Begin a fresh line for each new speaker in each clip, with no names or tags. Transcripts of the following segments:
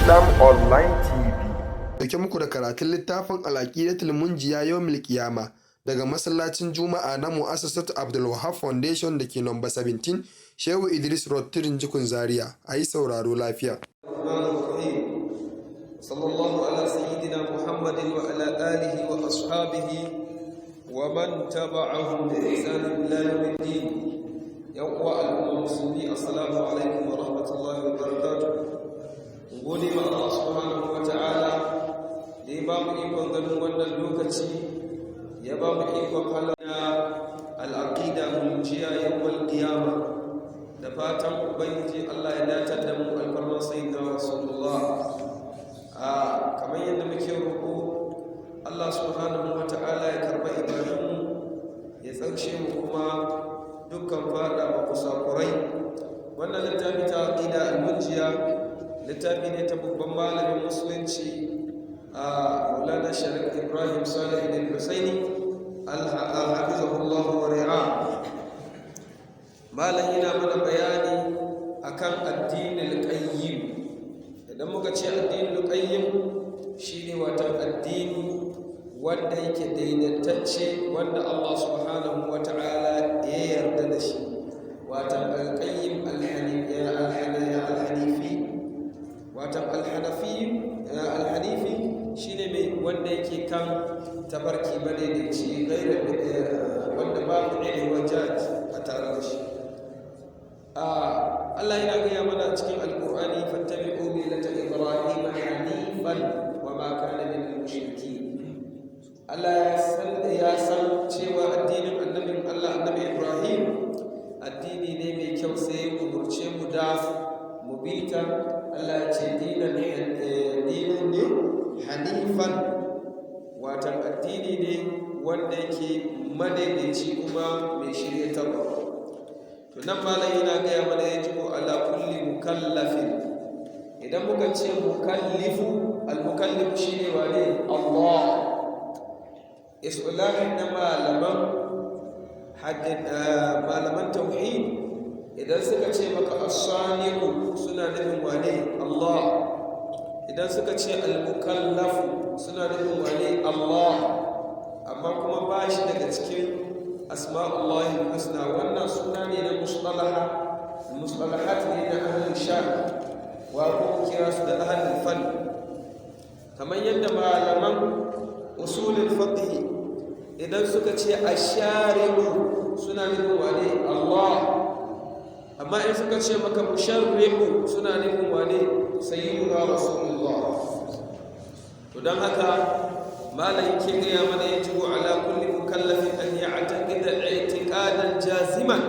Islam Online TV.
Dauke muku da karatun littafin Al-Aqidatul Munjiya Yawmil Qiyama daga masallacin Juma'a na Mu'assasatu Abdul Wahab Foundation da ke number 17 Shehu Idris Road, Tudun Jikun, Zaria. A yi sauraro lafiya.
الرحمن الرحيم، صلى الله على سيدنا محمد وعلى آله وأصحابه ومن تبعهم بإحسان إلى يوم الدين. يوم المسلمين، السلام عليكم ورحمة الله وبركاته. Gode ma Allah subhanahu wa ta'ala da ya ba mu ikon ganin wannan lokaci, ya ba mu ikon halarta al'aqida munjiya yawmal qiyama. Da fatan Ubangiji Allah ya datar da mu alfarman sayyidina Rasulullah. A kamar yadda muke roƙo Allah subhanahu wa ta'ala ya karba ibadunmu, ya tsarshe mu kuma dukkan fada ma kusakurai. Wannan littafi ta aqida al-munjiya littafi ne ta babban malamin musulunci a Maulana Sharif Ibrahim Salih al-Husaini, hafizahullahu wa ri'a. Malam yana mana bayani akan addinin qayyim. Idan muka ce addinin qayyim, shine watan addini wanda yake daidaitacce, wanda Allah subhanahu wata'ala ya yarda da shi, watan al-qayyim al-hanifi, watan al-hanifi shine mai wanda yake kan tafarki madaidaici, gaira wanda babu wajaj a tare da shi. Allah yana gaya mana cikin Alƙur'ani: "Fattabi'u millata Ibrahim hanifan wa ma kana minal mushrikeen." Allah ya san cewa addinin annabin Allah, Annabi Ibrahim, addini ne mai kyau, sai ya umurce mu da mu bi ta. Allah ya ce dinan dinan ne hanifan, watan addini ne wanda yake madaidaici kuma mai shiryatarwa. To, nan malam yana gaya mana yajibu ala kulli mukallafin. Idan muka ce mukallifu, al-mukallif shine wane? Allah. Istilahin na malaman tauhid, idan suka ce maka as-sani'u, suna nufin wane? Allah. Idan suka ce al-mukallafu, suna nufin wane? Allah. Amma kuma ba shi daga cikin asma'ullahi husna. Wannan suna ne na mustalahat ne na ahlul shar wa ko kira su da ahlul fan. Kamar yadda malaman usulul fiqh, idan suka ce ash-shari'u, suna nufin wane? Allah. Amma in suka ce maka musharri'u, suna nufin wane? Sayyiduna Rasulullah. To, don haka malam ke gaya mana yajibu ala kulli mukallafin an ya'taqida i'tiqadan jaziman.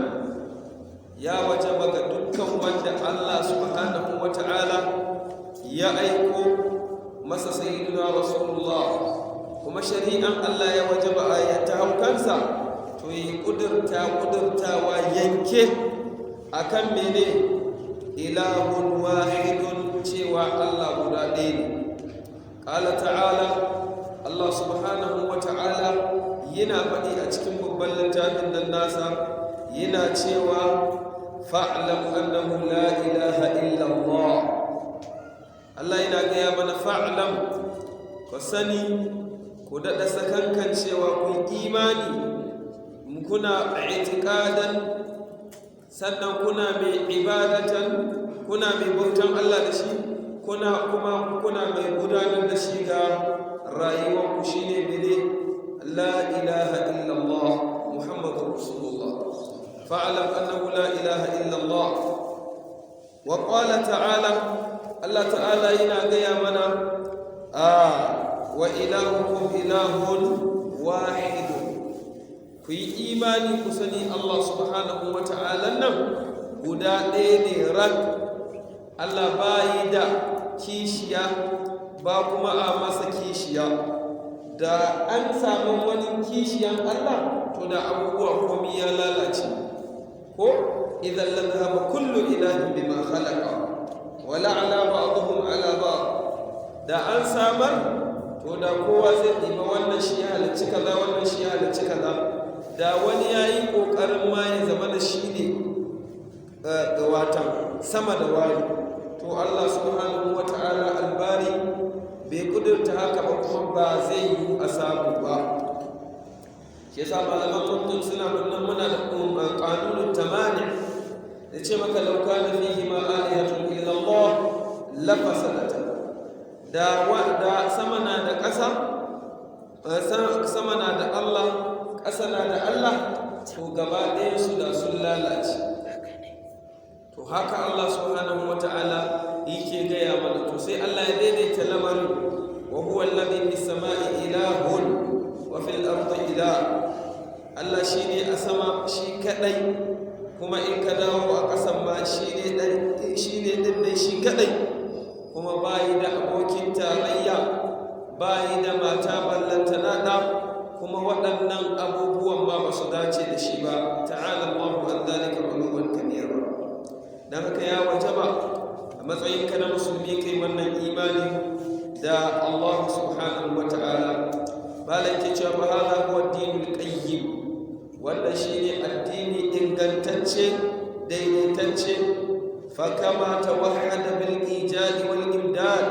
Ya wajaba ga dukkan wanda Allah subhanahu wata'ala ya aiko masa sayyiduna Rasulullah, kuma shari'an Allah ya wajaba a ta hau kansa, to yi kudurta kudurtawa yanke akan mene? Ilahun wahidun, cewa Allah guda ɗaya ne. Qala ta'ala, Allah subhanahu wa ta'ala yana faɗi a cikin babban littafin nan nasa, yana cewa: "Fa'lam annahu la ilaha illa Allah." Allah yana gaya mana: "Fa'lam", ku sani, ku daɗa sakankan cewa ku imani, kuna i'tiqadan, sannan kuna mai ibadatan, kuna mai bautan Allah da shi, kuna kuma kuna mai gudanar da shi ga rayuwarku. Shine mene? La ilaha illallah Muhammadur Rasulullah. Fa'lam annahu la ilaha illallah. Wa qala ta'ala, Allah ta'ala yana gaya mana a "Wa ilahukum ilahun wahidun". Ku yi imani, ku sani Allah subhanahu wa ta'ala nan guda ɗaya ne rak. Allah bayi da kishiya, ba kuma a masa kishiya. Da an samu wani kishiyan Allah, to da abubuwa komi ya lalace. Ko idan la dhahaba kullu ilahin bima khalaqa wa la'ala ba'dhum ala ba'd. Da an samar, to da kowa zai ɗiba, wannan shi ya halicci kaza, wannan shi ya halicci kaza. Da wani ya yi ƙoƙarin ma ya zama da shi ne ga watan sama da wani. To To Allah subhanahu wata'ala albari bai kudurta haka ba, kuma ba zai yi a samu ba. Shi yasa malaman mantiq suna nan, muna da qanunun tamani da ce maka law kana fihi ma alihatun illa Allah la fasadata. Da sama na da ƙasa, sama na da Allah, ƙasa na da Allah, to gaba ɗayan su da sun lalace. To haka Allah subhanahu wata'ala yake gaya mana. To sai Allah ya daidaita lamarin: wa huwa alladhi fis sama'i ilahun wa fil ardi ilah. Allah shine a sama shi kadai, kuma in ka dawo a ƙasan ma shine dan shine din ne shi kadai, kuma bayi da abokin tarayya, bayi da mata, ballantana ɗa, kuma waɗannan abubuwan ma ba su dace da shi ba. Ta'ala Allahu an zalika uluwan kabira. Dan haka ya wajaba a matsayinka na musulmi kai wannan imani da Allah subhanahu wa ta'ala. Malam ke cewa fa hadha huwa dinul qayyim, wannan shine addini ingantacce, daidaitacce. Fa kama tawahhada bil ijad wal imdad,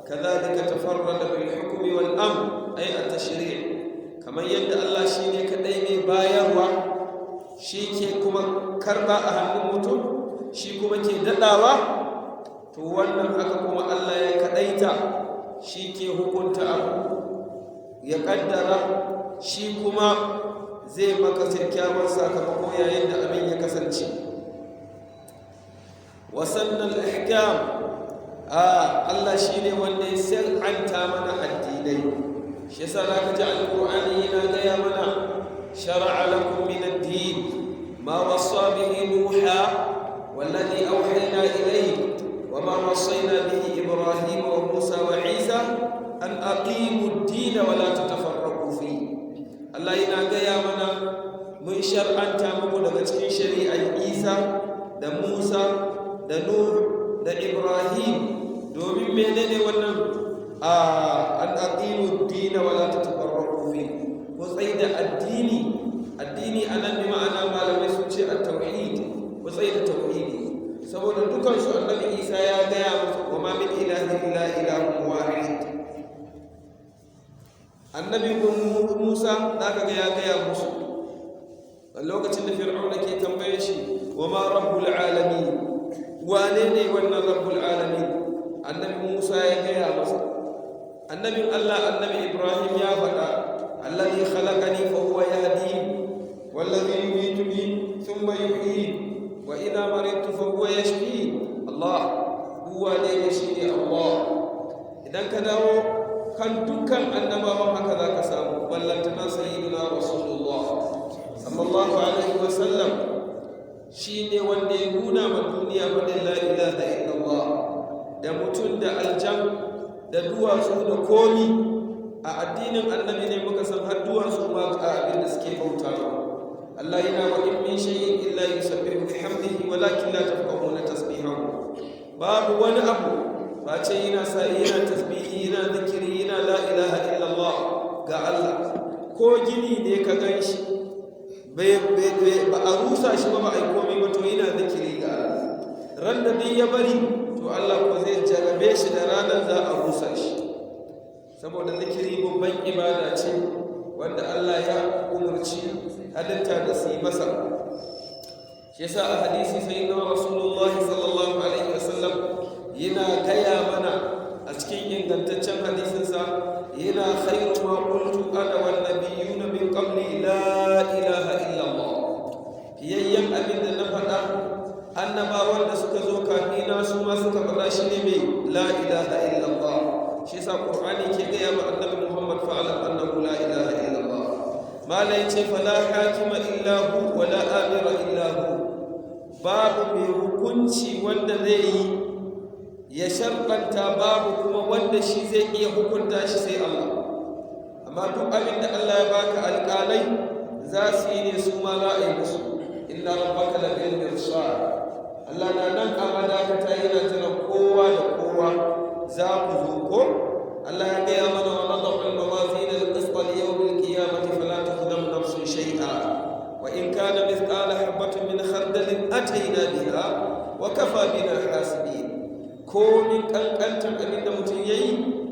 kadhalika tafarrada bil hukmi wal amr, ay at tashri'. Kamar yadda Allah shine kadai mai bayarwa, shi ke kuma karba a hannun mutum, shi kuma ke dadawa, to wannan haka kuma Allah ya kadaita, shi ke hukunta abu, ya kaddara, shi kuma zai maka kyakkyawar sakamako yayin da abin ya kasance. Wasannan ahkam, a Allah shine wanda ya shar'anta mana addinai. Shi yasa zaka ji alqur'ani yana gaya mana: shar'a lakum min ad-din ma wassa bihi nuha والذي أوحينا إليه وما وصينا به إبراهيم وموسى وعيسى أن أقيموا الدين ولا تتفرقوا فيه. Allah yana gaya mana mun shar'anta muku daga cikin shari'ar Isa da Musa da Nuh da Ibrahim. Domin menene wannan? A an aqimu ad-din wa la tatafarraqu fi, ku tsaida addini. Addini anan bi ma'ana, malamai sun ce at-tauhid, ku tsaida tauhidi, saboda dukansu annabi Isa ya gaya musu: wa ma min ilahin illa ilahun wahid. Annabi Musa zaka ga ya gaya musu a lokacin da Fir'auna ke tambaye shi: wa ma rabbul alamin? Wane ne wannan rabbul alamin? Annabi Musa ya gaya masa. Annabin Allah annabi Ibrahim ya faɗa: alladhi khalaqani fa huwa yahdin, walladhi yumituni thumma yuhyin, wa idha maridtu fa huwa yashfin. Allah huwa ne, shi ne Allah. Idan ka dawo kan dukkan annabawan, haka za ka samu, ballantana sayyiduna Rasulullah sallallahu alaihi wasallam, shi ne wanda ya nuna ma duniya faɗin la ilaha illallah, da mutum da aljan da duwatsu da komi. A addinin annabi ne muka san har duwatsu ma a abin da suke bauta ma Allah. Yana wa in min shay'in illa yusabbihu bihamdihi walakin la tafqahuna tasbihahu. Babu wani abu face yana sa yana tasbihi, yana zikiri, yana la ilaha illallah ga Allah. Ko gini ne ka gan shi, ba a rusa shi ba, ba a yi komai ba, to yana zikiri ga Allah. Ran da duk ya bari, to Allah ko zai jarabe shi da ranar za a rusa shi, saboda zikiri babban ibada ce wanda Allah ya umarci halitta da su yi masa. Shi yasa a hadisi sai na Rasulullah sallallahu alaihi wasallam yana gaya mana a cikin ingantaccen hadisinsa, yana: khairu ma qultu ana wan nabiyyuna min qabli la ilaha illa Allah. Fiyayyen abin da na faɗa, annabawan da suka zo kafina su ma suka faɗa, shi ne mai la ilaha illallah. Shi yasa Qur'ani ke gaya ma annabi Muhammad: fa'alam annahu la ilaha illallah. Mala yace: fala hakima illa hu wala amira illa hu. Babu mai hukunci wanda zai yi ya sharɗanta, babu kuma wanda shi zai iya hukunta shi sai Allah. Amma duk abin da Allah ya baka, alƙalai za su yi ne, su ma za a yi musu. Inna rabbaka labil mirsad. Allah na nan a madakata yana jiran kowa da kowa, za ku zo ko. Allah ya gaya mana: wa nada'u al-mawazin al-qist li yawm al-qiyamati fala tuzlamu nafsun shay'a wa in kana mithqala habatin min khardalin atayna biha wa kafa bina hasibin. Komin kankantar abin da mutum ya yi,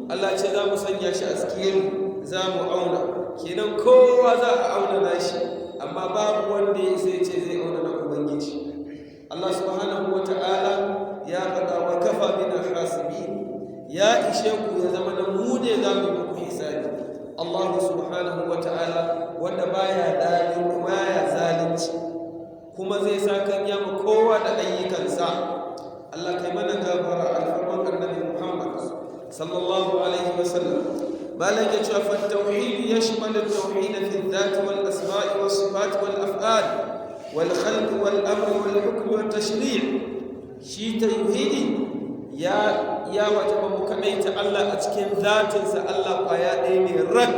Allah ce za mu sanya shi a sikeli, za mu auna. Kenan kowa za a auna nashi, amma babu wanda ya isa ya ce zai auna na Ubangiji. Allah subhanahu wa ta'ala ya faɗa wa kafa bina hasibin, ya ishe ku ya zama na mu ne za mu yi muku hisabi. Allah subhanahu wa ta'ala wanda baya dalin baya zalunci, kuma zai sa kan ya mu kowa da ayyukansa. Allah kai mana gafara alfarman Annabi Muhammad sallallahu alaihi wa sallam. Malam ya ce fa tauhid yashmal at-tauhid fi adh-dhat wal asma' was sifat wal af'al wal khalq wal amr wal hukm wat tashri'. Shi tauhidi ya wajaba mu kadaita Allah a cikin zatinsa. Allah kwaya ɗaya ne rak,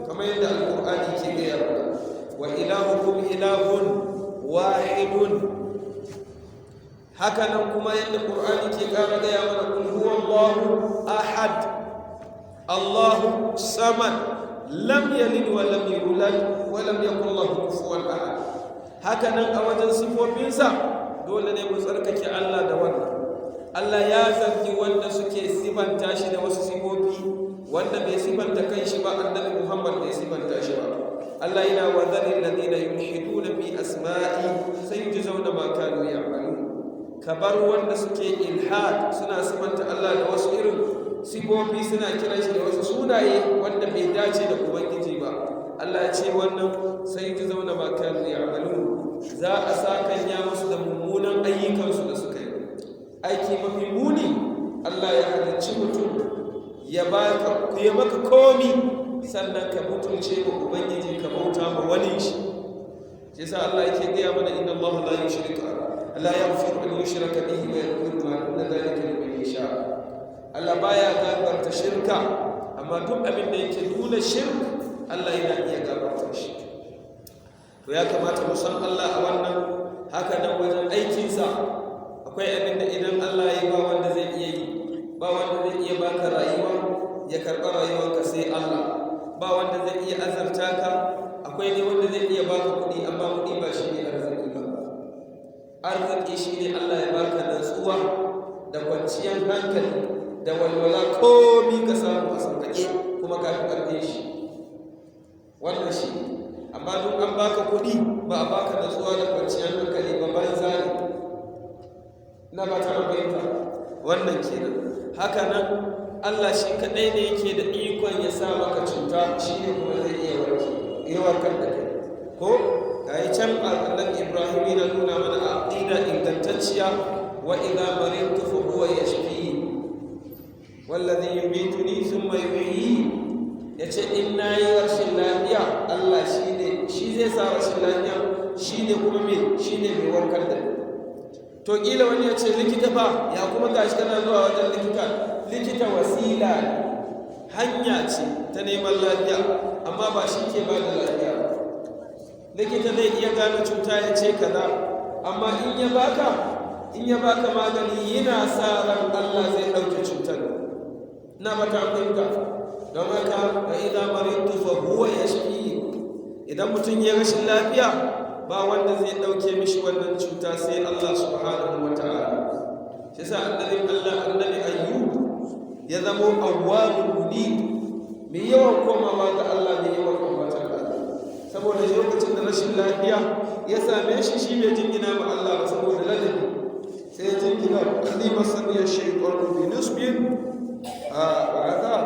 kamar yadda Alƙur'ani ke gaya mana, wa ilahukum ilahun wahidun. Haka nan kuma yadda Ƙur'ani ke ƙara gaya mana, qul huwallahu ahad Allahu samad lam yalid wa lam yulad wa lam yakul lahu kufuwan ahad. Haka nan a wajen sifofinsa dole ne mu tsarkake Allah da wannan. Allah ya zargi wanda suke sifanta shi da wasu sifofi wanda bai sifanta kanshi ba, Annabi Muhammad bai sifanta shi ba. Allah yana wa dharil ladina yulhiduna fi asma'i sayujzauna ma kanu ya'malun. Kabar wanda suke ilhad, suna sifanta Allah da wasu irin sifofi, suna kiran shi da wasu sunaye wanda bai dace da Ubangiji ba. Allah ya ce wannan sayujzauna ma kanu ya'malun, za a sakanya musu da mummunan ayyukansu da suka yi. Aiki mafi muni, Allah ya halicci mutum ya baka ya maka komi, sannan ka mutunce ma Ubangiji, ka bauta ma wani shi. Shi yasa Allah yake gaya mana, inna Allah la yushrika la yaghfiru an yushraka bihi wa yaghfiru ma duna dhalika liman yasha. Allah baya gafarta shirka, amma duk abin da yake nuna shirk Allah yana iya gafarta shi. To ya kamata mu san Allah a wannan. Haka nan wajen aikinsa akwai abin da idan Allah ya ba wanda zai iya yi, ba wanda zai iya baka rayuwa ya karɓa rayuwarka sai Allah, ba wanda zai iya azarta ka. Akwai ne wanda zai iya baka kuɗi, amma kuɗi ba shi ne arziki ba. Arziki shi ne Allah ya baka natsuwa da kwanciyar hankali da walwala, komi ka samu a sauƙaƙe kuma ka fi ƙarfin shi. Wannan shi. Amma duk an baka kuɗi ba a baka natsuwa da kwanciyar hankali ba, banza ne. Na ba ta fahimta wannan kenan. Haka nan Allah shi kaɗai ne yake da ikon ya sa maka cuta, shi ne kuma zai iya warke ya warkar da kai. Ko ga yi can Annabi Ibrahim yana nuna mana a aqida ingantacciya, wa idza maridtu fa huwa yashfi wallazi yumituni thumma yuhyi. Yace in nayi rashin lafiya, Allah shi ne shi zai sa rashin lafiya, shi ne kuma me shi ne mai warkar da ni. To kila wani ya ce likita fa ya kuma gashi kana zuwa wajen likita. Likita wasila ne, hanya ce ta neman lafiya, amma ba shi ke ba da lafiya ba. Likita zai iya gano cuta ya ce kaza, amma in ya baka magani, yana sa ran Allah zai ɗauke cutar. Na mata fahimta. Don haka wa idza maridtu fa huwa yashfi. Idan mutum ya rashin lafiya, ba wanda zai ɗauke mishi wannan cuta sai Allah subhanahu wa ta'ala. Shi sa Annabin Allah Annabi Ayyub ya zamo awwabul munib, mai yawan komawa ga Allah, mai yawan ambatan Allah. Saboda lokacin da rashin lafiya ya same shi, shi bai jingina ma Allah ba, saboda ladabi sai ya jingina anni masani shaytanu bi nusbin wa azab.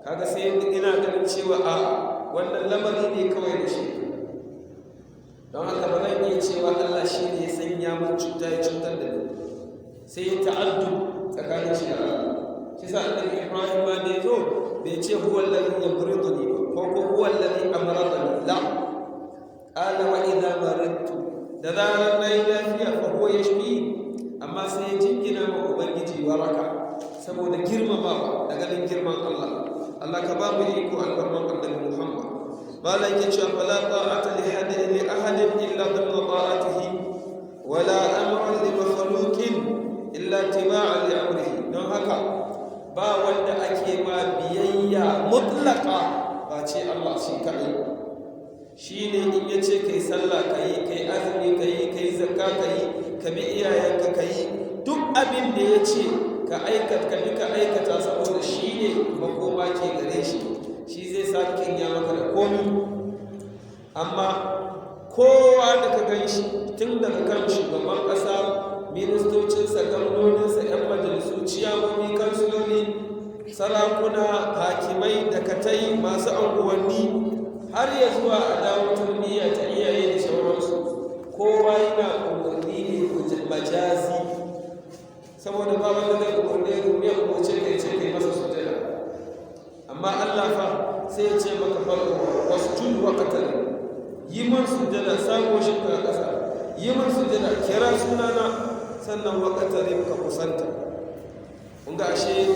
Kaga sai ina ganin cewa a wannan lamari ne kawai da shi, don haka ba zan iya cewa Allah shi ne ya sanya mun cuta ya cutar da ni. Sai ya ta'addu tsakanin shi da Allah. Shi sa Annabi Ibrahim ma da ya zo bai ce huwa alladhi yamriduni ba ko huwa alladhi amradani, la, qala wa idha maridtu, da zarar na yi lafiya, fa huwa yashfi. Amma sai ya jingina ma Ubangiji waraka saboda girmamawa da ganin girman Allah. Allah ka ba mu iko alfarman Annabi Muhammad. Malam yake cewa fala ta'ata li ahadin illa dhimma ta'atihi, wala amran li makhluqin illa tiba'an li amrihi. Don haka ba wanda ake ma biyayya mutlaka ba ce Allah shi kadai. Shi ne in ya ce kai sallah ka yi, kai azumi ka yi, kai zakka ka yi, ka bi iyayenka ka yi, duk abin da ya ce ka Ka aikata, ka bi, ka aikata, saboda shi ne makoma ke gare shi, shi zai sa ya maka da komi. Amma kowa da ka gan shi, tun daga kan shugaban ƙasa, ministocinsa, gwamnoninsa, 'yan majalisu, ciyamomi, kansiloli, sarakuna, hakimai, dakatai, masu anguwanni, har ya zuwa a dawo tarbiyya ta iyaye da sauransu, kowa yana umarni ne majazi, saboda ba wanda zai umarni ya umarce ka ya ce kai masa sujada. Amma Allah fa sai ya ce maka farko wasjud waqtarib, yi min sujada, sa goshin ka ƙasa, yi min sujada, kira sunana, sannan waqtarib, ka kusanta. Kun ga ashe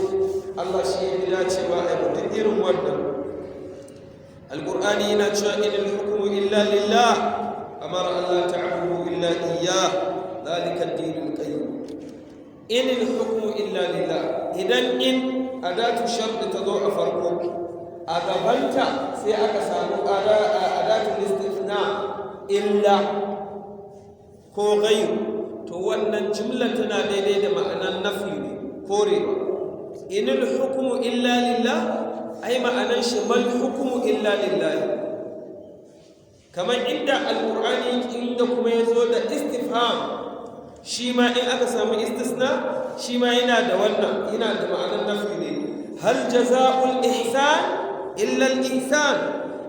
Allah shi ya fi dacewa a yi duk irin wannan. Alƙur'ani yana cewa inil hukmu illa lillah amara Allah ta'budu illa iyyah zalika ad-dinul qayyim. Inil hukmu illa lillah, idan in adatu shart ta zo a farko, a gabanta sai aka samu adatu istithna illa ko ghayr, to wannan jumla tana daidai da ma'anan nafi ne, korewa. Inil hukmu illa lillah, ai ma'anan shi mal hukmu illa lillah. Kamar inda alqur'ani inda kuma yazo da istifham, shi ma in aka samu istisna, shi ma yana da wannan, yana da ma'anan nafi ne. Hal jaza'ul ihsan illa al ihsan,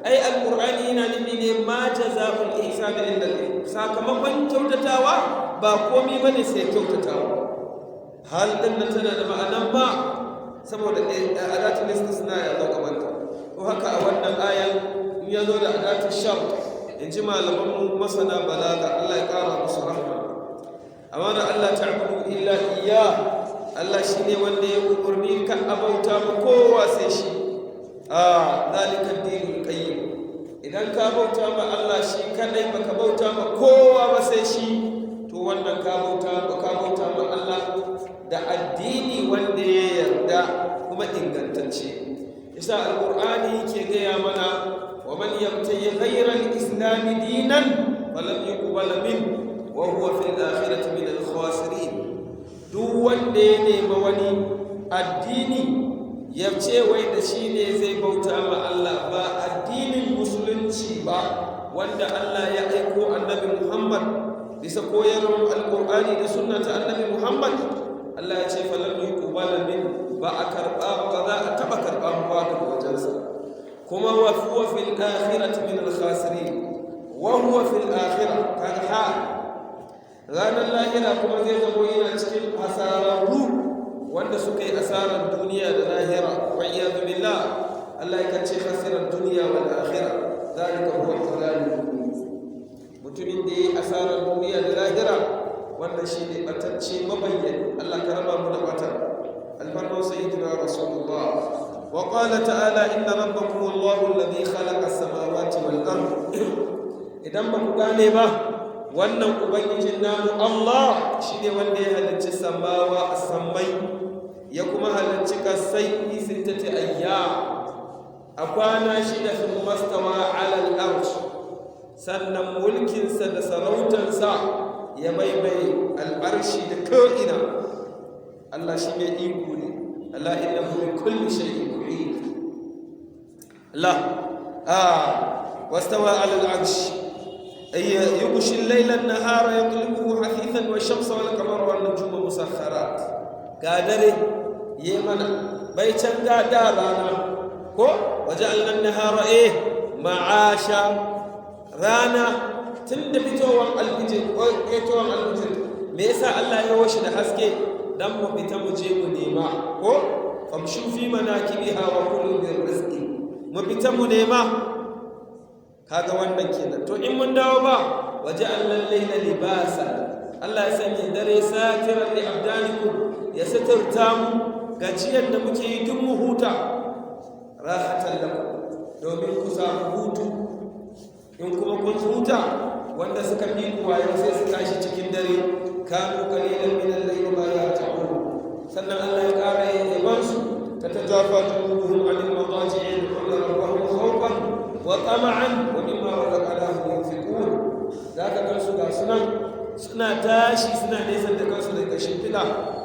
ai alqur'ani yana nufi ne ma jaza'ul ihsan illa al, sakamakon kyautatawa ba komai bane sai kyautatawa. Hal din nan tana da ma'anan ba, saboda adatul istisna ya zo gabanta. To haka a wannan ayan in ya zo da adatul shart, in ji malaman mu masana balaga, Allah ya kara musu rahma. Amma da Allah ta'budu illa iyya, Allah shine wanda ya umarni kan abauta ma kowa sai shi. A zalika dinul qayyim, idan ka bauta ma Allah shi kadai, baka bauta ma kowa ba sai shi, to wannan ka bauta ma Allah da addini wanda ya yarda kuma ingantacce. Isa alqur'ani yake gaya mana wa man yabtaghi ghayra al-islam dinan falan yuqbal min wa huwa fil akhirati min al-khasirin. Duk wanda ya nemi wani addini ya ce wai da shi ne zai bauta ma Allah, ba addinin musulunci ba wanda Allah ya aiko annabi Muhammad bisa koyarwar alqur'ani da sunna ta annabi Muhammad, Allah ya ce falan yuqbala min, ba a karba ba, za a taba karba ba daga wajensa. Kuma wa huwa fil akhirati min al khasirin, wa huwa fil akhirah, kaga ha ranar lahira kuma zai zamo yana cikin asararru wanda suka yi asarar duniya da lahira, wa iyadu billah. Allah ya kace khasirar duniya wal akhirah, zalika huwa al-dhalalul mubin. Mutumin da ya yi asarar duniya da lahira, wannan shi ne ɓatacce mabayyani. Allah ka raba mu da ɓata alfarman sayyidina rasulullah. Wa qala ta'ala inna rabbakum Allahu alladhi khalaqa as-samawati wal ard. Idan ba ku gane ba, wannan ubangijin namu Allah shine wanda ya halicci samawa, sammai, ya kuma halicci kasai, fi sittati ayyam, a kwana 6, thumma stawa ala al-arsh, sannan mulkinsa da sarautansa ya maimaye al'arshi da ko'ina. Allah shi mai iko ne. Allah innahu bi kulli shay'in muhit. Allah wastawa ala al'arsh, ay yughshi al-layla an-nahara yatlubuhu hafifan wash-shamsa wal-qamara wan-nujuma musakharat. Ga dare mana bai can ga da rana ko waja'alna an-nahara ma'asha. Rana tun da fitowar alfijir, fitowar alfijir, me yasa Allah ya washe da haske? Dan mu fita mu je mu nema, ko famshu fi manakibiha wa kulu min rizqi, mu fita mu nema. Kaga wannan kenan. To in mun dawo ba waja'alna al-layla libasa, Allah ya sanya dare satiran li abdanikum, ya satarta mu gajiyar da muke yi duk mu huta, rahatan lakum, domin ku samu hutu. In kuma kun huta, wanda suka fi ku wayo sai su tashi cikin dare, kanu qalilan min al-layli ma yahja'un. Sannan Allah ya ƙara yaban su, tatajafa junubuhum 'anil madaji'i yad'una rabbahum khawfan wa tama'an wa mimma razaqnahum yunfiqun. Zaka gansu ga sunan suna tashi, suna nesan da kansu daga daga shimfiɗa,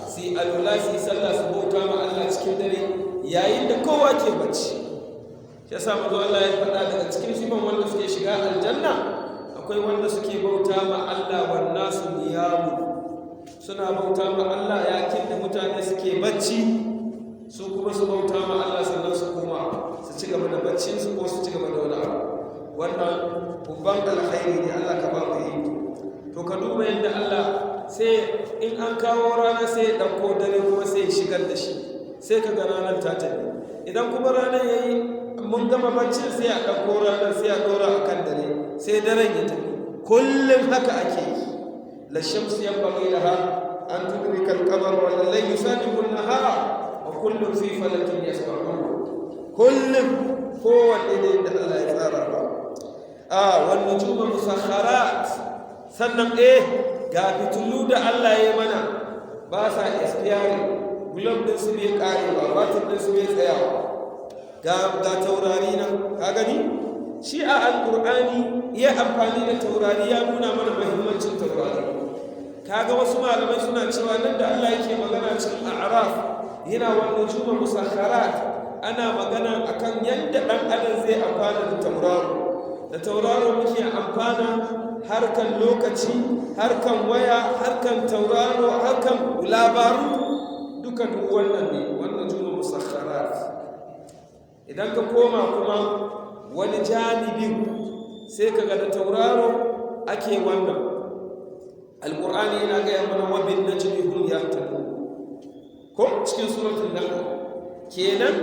su yi alwala, su yi sallah, su bauta ma Allah cikin dare yayin da kowa ke bacci. Shi yasa manzo Allah ya faɗa daga cikin sifan wanda suke shiga aljanna akwai wanda suke bauta ma Allah wan nasu niyamu, suna bauta ma Allah yakin da mutane suke bacci, su kuma su bauta ma Allah, sannan su koma su ci gaba da baccin su ko su ci gaba da wani abu. Wannan babban alkhairi ne, Allah ka ba mu yi. To ka duba yadda Allah sai in an kawo rana sai ya ɗauko dare kuma sai ya shigar da shi, sai ka ga ranar ta tafi. Idan kuma ranar ya yi mun gama baccin, sai a ɗauko ranar sai a ɗora a kan dare, sai daren ya tafi. Kullum haka ake yi. La shamsu yanbaghi laha an tudrika al-qamar wa al-laylu sabiqu an-nahar wa kullun fi falakin yasbahun. Kullum kowanne ne da Allah ya tsara ba a wan nujuma musakharat. Sannan ga fitilu da Allah ya mana ba sa expiring, globe din su bai kare ba, batir din su bai tsayawa. Ga taurari nan, ka gani shi a Alkur'ani ya amfani da taurari, ya nuna mana muhimmancin taurari. Kaga wasu malamai suna cewa nan da Allah yake magana cikin A'raf yana wannan juma musakharat, ana magana akan yadda dan adam zai amfana da tauraro. Da tauraro muke amfana, harkan lokaci, harkan waya, harkan tauraro, harkan labaru, duka duk wannan ne wannan juma musakharat. Idan ka koma kuma wani janibin sai ka ga da tauraro ake wannan. Alƙur'ani yana gaya mana wa bin najmi hum yahtadun, ko cikin Suratul Nahl. Kenan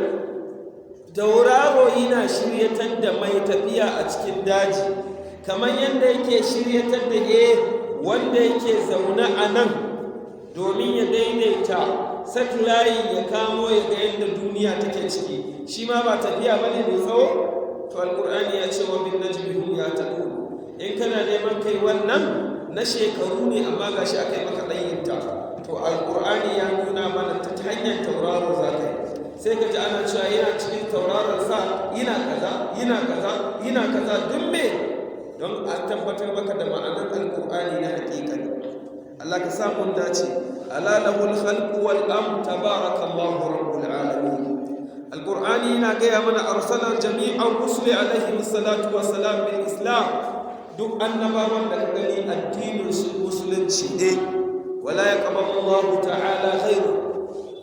tauraro yana shiryatar da mai tafiya a cikin daji, kamar yadda yake shiryatar da wanda yake zaune a nan domin ya daidaita satellite ya kamo ya ga yadda duniya take ciki. Shi ma ba tafiya ba ne mai tsawo. To Alƙur'ani ya ce wa bin najmi hum yahtadun. In kana neman kai wannan na shekaru ne, amma gashi aka yi maka ɗanyinta. To Alƙur'ani ya nuna mana ta hanyar tauraro za ka yi. Sai ka ji ana cewa yana cikin tauraron sa yana kaza, yana kaza, yana kaza. Duk me? Don a tabbatar maka da ma'anar Alƙur'ani na haƙiƙa ne. Allah ka sa mun dace. Ala lahul khalqu wal amr, tabarakallahu rabbul alamin. Alƙur'ani yana gaya mana arsala jami'an rusuli alaihi salatu wassalam bil Islam. Duk annabawan da ka gani addinin su musulunci ne. Wala yaqbalu Allahu ta'ala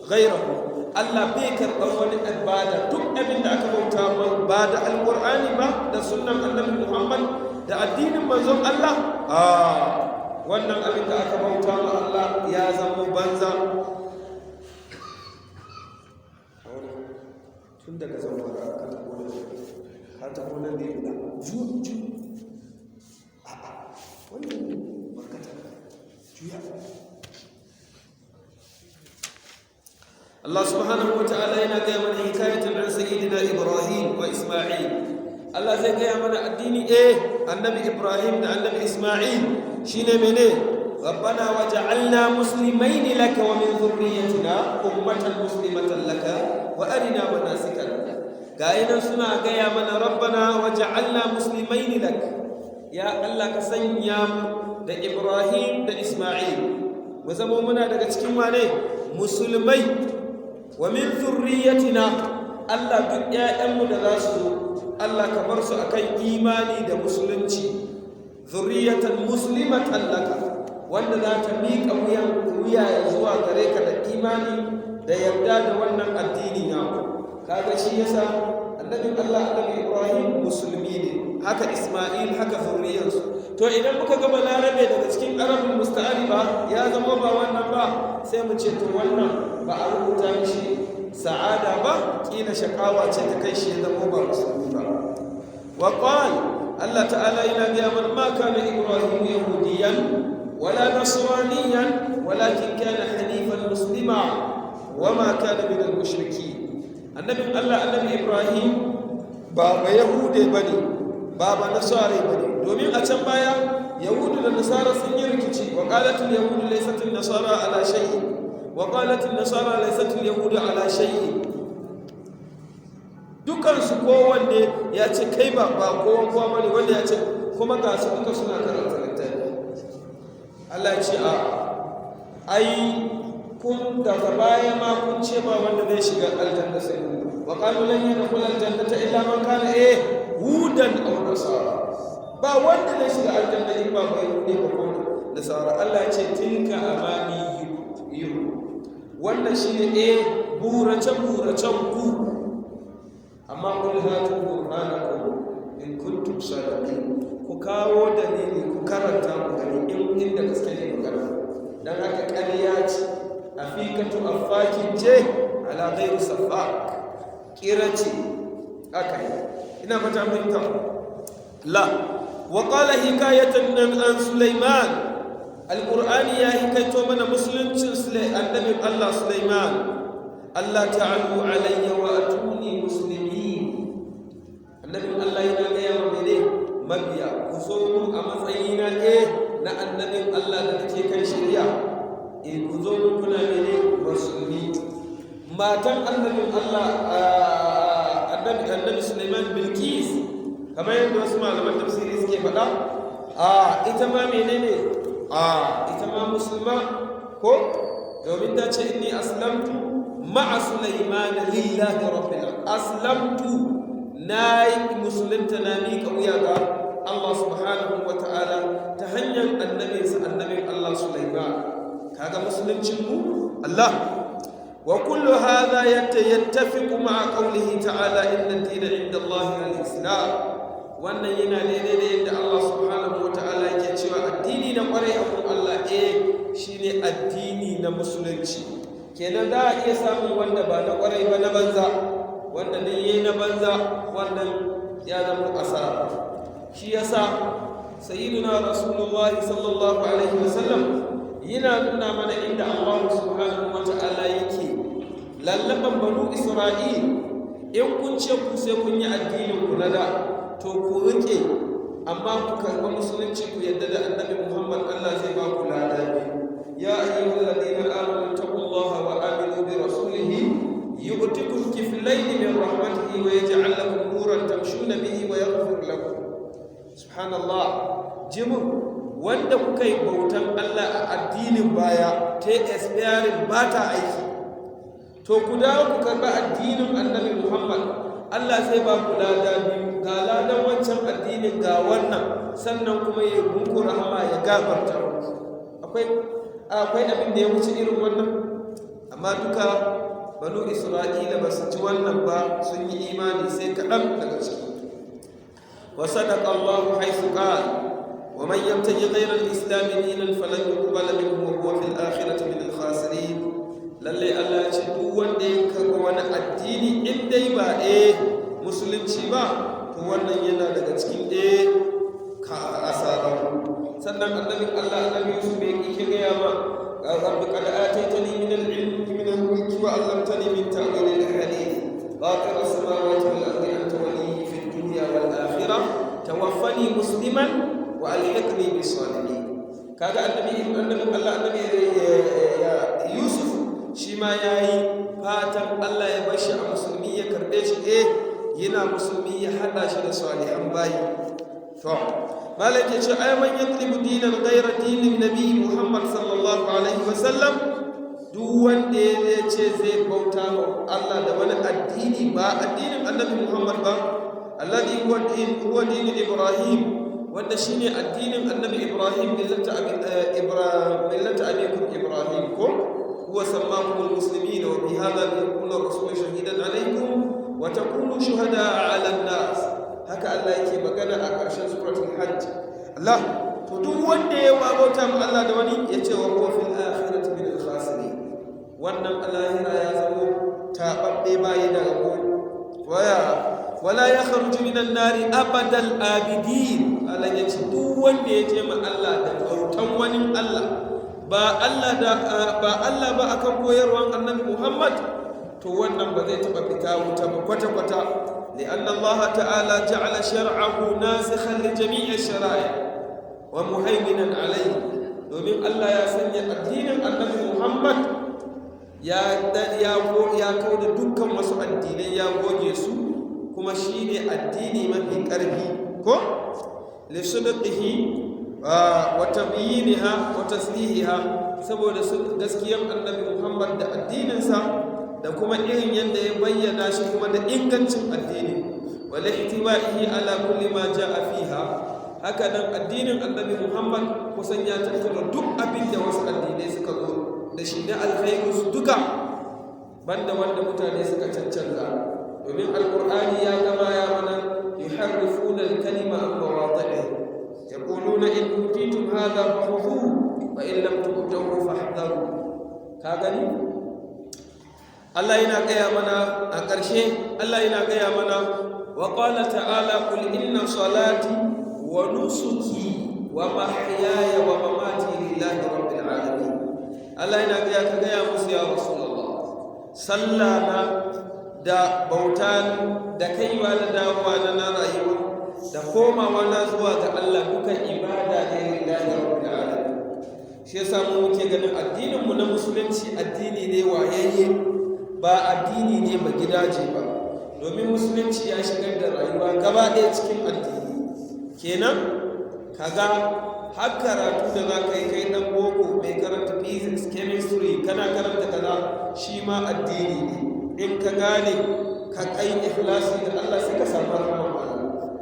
ghayrahu. Allah bai karɓar wani ibada. Duk abin da aka bauta ba da Alƙur'ani ba, da sunnan Annabi Muhammad, da addinin manzon Allah, a wannan abin da aka bauta ma Allah ya zama banza. Tun daga Zamfara ka tafi nan, ka tafi nan ne da ju ju, a'a, wannan barkata juya. Allah subhanahu wa ta'ala yana gaya mana hikayatan an sayyidina Ibrahim wa Isma'il. Allah zai gaya mana addini Annabi Ibrahim da Annabi Isma'il shine mene? Rabbana waj'alna muslimaini laka wa min dhurriyyatina ummatan muslimatan laka wa arina manasikana. Ga yanan suna gaya mana rabbana waj'alna muslimaini lak. Ya Allah, ka sanya mu da Ibrahim da Isma'il mu zama muna daga cikin wane? Musulmai. Wa min zurriyatina, Allah, duk ƴaƴanmu da za su zo, Allah, ka bar su akan imani da musulunci, zurriyatan muslimatan laka, wanda za ta miƙa wuyan wuya zuwa gare ka da imani da yarda da wannan addini na. Kaga shi yasa annabin Allah Annabi Ibrahim musulmi ne, haka Isma'il, haka zuriyarsu. To idan muka gama larabe daga cikin Arabul musta'ariba ya zama ba wannan ba, sai mu ce to wannan ba a rubuta mishi sa'ada ba, kila shakawa ce ta kai shi ya zama ba musulmi ba. Wa qal Allah ta'ala yana gaya mana ma kana Ibrahim yahudiyan wala nasraniyan walakin kana hanifan muslima wa ma kana min al-mushrikeen. Annabin Allah Annabi Ibrahim ba ba yahude bane, ba ba nasare bane, domin a can baya yahudu da nasara sun yi rikici. Wa qalat al-yahudu laysat an-nasara ala shay'in wa qalat an-nasara laysat al-yahudu ala shay'in. Dukan su kowanne ya ce kai ba ba kowan kowa bane, wanda ya ce kuma ga su duka suna karanta littafi. Allah ya ce a Ai kun daga baya ma kun ce ba wanda zai shiga aljanna sai ku. Wa qalu lan yadkhula aljannata illa man kana hudan aw nasara. Ba wanda zai shiga aljanna in ba bai ne ba ko nasara. Allah ya ce tilka amani yuhu. Wannan shine burace buracen ku. Amma qul hatu burhanakum in kuntum sadiqin. Ku kawo dalili, ku karanta ku gani in inda gaske ne magana. Dan haka ƙarya ce, afikatu afakin ce ala ghairi safak, kira ce aka yi. Ina fata fahimta. La wa qala hikayatan an Sulaiman. Alqur'ani ya hikaito mana musuluncin annabi Allah Sulaiman. Allah ta'alu alayya wa atuni muslimin. Annabin Allah yana gaya wa mene mabiya, ku zo mun a matsayina na annabin Allah da nake kan shari'a. Ku zo mun kuna mene musulmi. Matan annabin Allah annabi Sulaiman Bilqis, kamar yadda wasu malaman tafsiri suke faɗa, ita ma menene ita ma musulma ko, domin ta ce inni aslamtu ma'a Sulaiman lillahi rabbil alamin. Aslamtu, na yi musulunta, na miƙa wuya ga Allah subhanahu wa ta'ala ta hanyar annabinsa annabin Allah Sulaiman. Kaga musuluncin mu Allah. Wa kullu hadha yattafiqu ma'a qawlihi ta'ala inna ad-dina 'inda Allah al-islam. Wannan yana daidai da yadda Allah subhanahu wa ta'ala yake cewa addini na kwarai a kun Allah shine addini na musulunci. Kenan za a iya samun wanda ba na kwarai ba, na banza, wanda ne yayi na banza, wannan ya zama asara. Shi yasa sayyiduna Rasulullah sallallahu alaihi wasallam yana nuna mana inda Allah subhanahu wa ta'ala yake lallaban banu Isra'il. In kun ce ku sai kun yi addinin ku na da, to ku rike, amma ku karɓi musulunci, ku yadda da annabi Muhammad, Allah zai ba ku lada biyu. Ya ayyuhal ladina amanu taqullaha wa aminu bi rasulihi yu'tikum kiflayn min rahmatihi wa yaj'al lakum nuran tamshuna bihi wa yaghfir lakum. Subhanallah, jimin wanda kuka yi bautan Allah a addinin baya ta expiring, ba ta aiki, to ku dawo ku karɓi addinin annabi Muhammad, Allah zai ba ku lada biyu, ga ladan wancan addinin ga wannan, sannan kuma ya yi muku rahama ya gafarta muku. Akwai abin da ya wuce irin wannan? Amma duka banu Isra'ila ba su ci wannan ba, sun yi imani sai kaɗan daga ciki. Wa sadaqa Allahu haythu qala wa man yabtaghi ghayra al-islam dinan falan yuqbala minhu wa huwa fil akhirati min al-khasirin. Lalle Allah ya ce duk wanda ya karɓi wani addini in dai ba musulunci ba, to wannan yana daga cikin ka asara. Sannan annabin Allah annabi Yusuf ya kike gaya ma rabbi qad ataitani min al-ilmi min al-mulki wa 'allamtani min ta'wil al-ahadith fatir as-samawati wal ardi anta waliyyi fid dunya wal akhirah tawaffani musliman wa alhiqni bis salihin. Kaga annabin Allah annabi Yusuf shi ma yayi fatan Allah ya bar shi a musulmi, ya karbe shi yana musulmi, ya hada shi da salihan bayi. To malik ya ce ay man yatlibu dinan ghayra dinin nabi Muhammad sallallahu alaihi wasallam, duk wanda ya ce zai bauta wa Allah da wani addini ba addinin annabi Muhammad ba, alladhi huwa dinu Ibrahim, wanda shine addinin annabi Ibrahim, millata abikum Ibrahim, ko huwa sammakumul muslimin wa bi hadha yakuna ar-rasulu shahidan alaykum wa takunu shuhada'a 'ala an-nas. Haka Allah yake magana a ƙarshen suratul Hajj. Allah to duk wanda ya bauta ma Allah da wani, ya ce wa huwa fil akhirati min al-khasirin, wannan alahira ya zamo taɓaɓɓe bayi da rabo. Waya wala ya kharuju minan nari abadal abidin. Allah ya ce duk wanda ya je ma Allah da bautan wani Allah ba Allah da ba Allah ba akan koyarwan annabi Muhammad, to wannan ba zai taɓa fita wuta ba kwata kwata. لأن الله تعالى جعل شرعه ناسخا لجميع الشرائع ومهيمنا عليه. domin Allah ya sanya addinin annabi Muhammad ya kau da dukkan wasu addinai, ya goge su, kuma shine addini mafi ƙarfi ko li sidqihi wa tabyiniha wa taslihiha, Saboda su gaskiyar Annabi Muhammad da addininsa da kuma irin yadda ya bayyana shi, kuma da ingancin addini. Wal ihtiwa'ihi ala kulli ma ja'a fiha. Haka nan addinin Annabi Muhammad kusan ya tattara duk abin da wasu addinai suka zo da shi na alkhairu su duka, banda wanda mutane suka cancanza, domin Alkur'ani ya gama ya mana: yuharrifuna al-kalima an mawadi'ihi, yaquluna in utitum hadha fakhudhuhu wa in lam tu'tuhu fahdharu. Ka gani, Allah yana gaya mana a ƙarshe, Allah yana gaya mana: wa qala ta'ala, qul inna salati wa nusuki wa mahyaya wa mamati lillahi rabbil alamin. Allah yana gaya, ka gaya musu, ya Rasulullah, sallah na da bauta da kaiwa da dawowa na rayuwa da komawa na zuwa ga Allah duka ibada ne lillahi rabbil alamin. Shi yasa mu muke ganin addinin mu na Musulunci addini ne wayayye, ba addini ne ba gidaje ba, domin Musulunci ya shigar da rayuwa gaba ɗaya cikin addini. Kenan kaga har karatu da za ka yi, kai ɗan boko mai karanta physics, chemistry, kana karanta kaza, shi ma addini ne. In ka gane, ka kai ikhlasi da Allah, sai ka samu rahman Allah.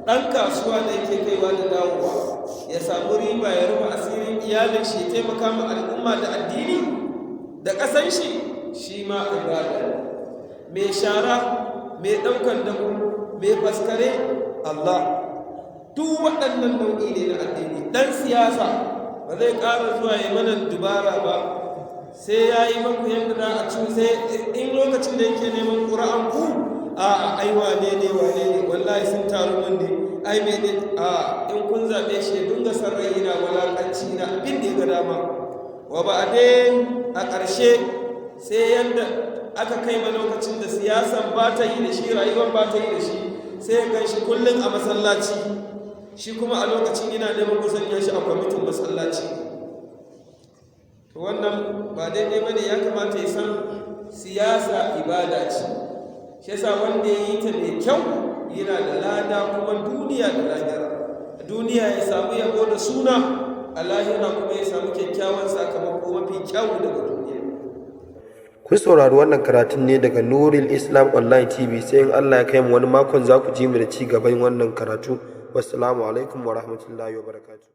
Ɗan kasuwa da yake kaiwa da dawowa ya samu riba, ya rufe asirin iyalin shi, ya taimaka ma al'umma da addini da ƙasan shi, shi ma ibada. Mai shara, mai ɗaukan dako, mai faskare, Allah, duk waɗannan nau'i ne na addini. Ɗan siyasa ba zai ƙara zuwa ya mana dubara ba, sai ya yi maku yadda za a ci, sai in lokacin da yake neman ƙura'an ku, a ai wane ne, wane ne, wallahi sun taru mun ne, ai mene. A in kun zaɓe shi, ya dinga san rai, yana walaƙanci na abin da ya ga dama. Wa ba a a ƙarshe, sai yadda aka kai ma lokacin da siyasan ba ta yi da shi, rayuwar ba ta yi da shi, sai ya gan shi kullum a masallaci. Shi kuma a lokacin yana neman kusan shi a kwamitin masallaci. To wannan ba daidai ba ne. Ya kamata ya san siyasa ibada ce. Shi yasa wanda ya yi ta mai kyau yana da lada kuma duniya da lahira. Duniya ya samu yabo da suna, a lahira kuma ya samu kyakkyawan sakamako mafi kyawu daga duniya.
Kun saurari wannan karatun ne daga Nurul Islam Online TV. Sai in Allah ya kai mu wani makon za ku ji mu da ci gaban wannan karatu. Wassalamu alaikum wa rahmatullahi wa barakatuh.